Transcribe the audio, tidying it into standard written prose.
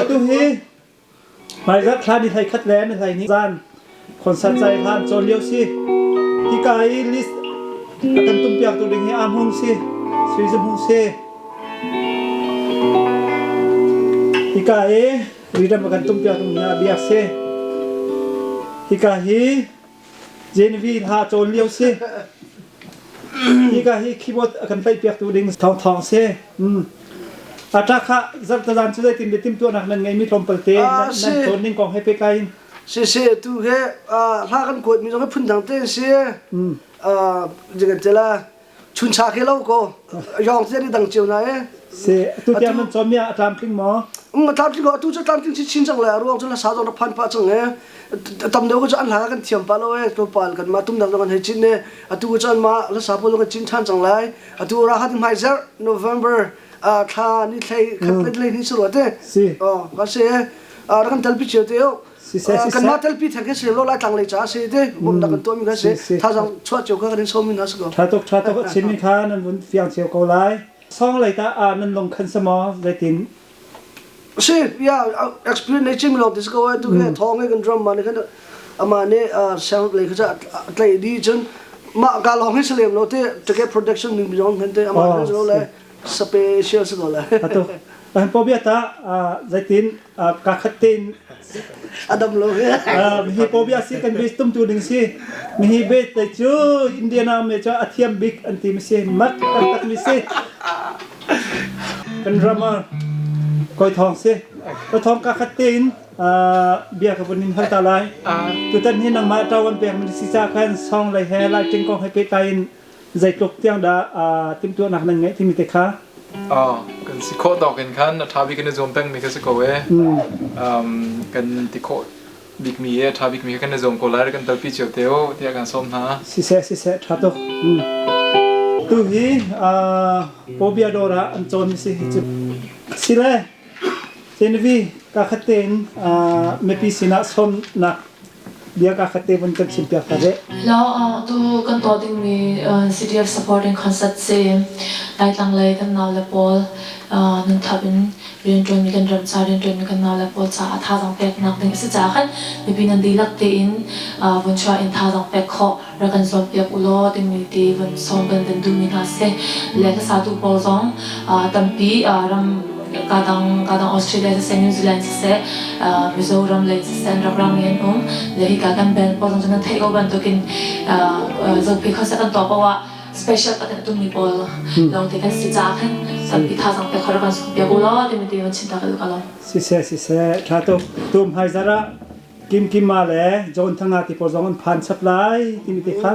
Atu hi hmaizarh thla ni 11 le ni 12 zan concert cai hlan cawn lio si. Hika i list a kan tumpiaktu ding hi Aa Hmung si, Sui Za Hmung si. Hika i rhythm a kan tumpiaktu ding hi Biak si. Hika hi Genevieve hla cawn lio si. Hika hi keyboard a kan tlaihpiaktu ding Thawng Thawng si. A ṭa kha zarhtazan cu zeitin le timhtuahnak nan ngeimi tlawmpal te nan cawn ning kong he pehtlai in. Si si tu he hla kan kuat mi zong hi phundang te si. Kan tela chuncha khi lo ko yong te ni dang cio na e. Si tu tiang nan cawn mi ah a tlamtling maw? A tlamtling ko atu cu tlamtling chin chin cang le ruang cu la sa zong rak phan pah cang e. Tam deuh ko cu an hla kan thiam pa lo e tlawmpal kan mah tum dang zong kan hei chin e. Atu cu an mah la sa pawl zong kan chin ṭhan cang lai. Atu ra kha hmai zarh November thla ni thlei khat le ni si rua te. Si. Oh, ka si e. Rak kan telpi cio te o. Kanmah telpi theng khi si lo lai tlang lei caah si ti bawmhnak kan tuahmi kha si thazaang chuah cio kha kan in sawmmi hna si ko. Tha tuk tha tuk a chimmi kha nan vun fiang cio ko lai. Song lei tah ah nan lung khan sa maw zeitin? Si ya experience nei chim lo ti si ko ai tu ke thong he kan drum ma ne khan ama ne sang lei kha cha tlai di cun mah ka long hi salem lo te take production ning beyond khan te ama ne lo le special si ko lai. Atu Pobia ta zeitin ka khat tein Adam lo he. Mihi pobia si kan base tum tu ding si. Mihi base te cu Indiana me cu a thiam bik an ti mi si. Mat tak mi si. Kan drummer Koi Thong si. Koi Thong ka khat tein bia ka vun in hal ta lai. Tutan hi nangmah ṭawan pek mi si ca khan song lei he lighting kong he pehtlai in zeitluk tiang dah timhtuahnak nan ngeih timi te kha? Kan si khawh tawk in khan a ṭha bik in i zuam pengmi kha si ko e. Kan ti khawh bikmi e a ṭha bikmi kha kan i zuam ko lai kan telpi cio te u tiah kan sawm hna. Siseh siseh ṭha tuk. Tu hi Pobia dawr ah an cawn mi si hi cu. Sile Genevi ka khat tein mipi sinah sawmnak bia ka khat te vun kan chimpiak ta ve. Hello, tu kan tuah dingmi CDF supporting concert si Laitlang lei kan nau le pawl nun thap in rianṭuanmi kan ram ca rianṭuanmi kan nau le pawl caah thazaang peknak ding a si caah khan mipi nan dihlak tein vun chuah in thazaang pek khawh rak kan zuampiak u law timi ti vun sawm kan van duhmi hna si. Le hlasatu pawl zong tampi ram kadang kadang Australia siseh New Zealand siseh Mizoram lei siseh an rak rami an um. Le hika kan band pawl zong cu nan theih ko bantukin zopi khuasa kan tuah paoh ah special tak in a tummi pawl lawngte kan si caah khan tampi thazaang pek kho rak kan zuampiak u law timi ti vun chim ta ka duh ka lawm. Siseh siseh tha tuk tum hmaizarh ah Kimkima le John Thanga ti pawl zong an phan chap lai timi te kha.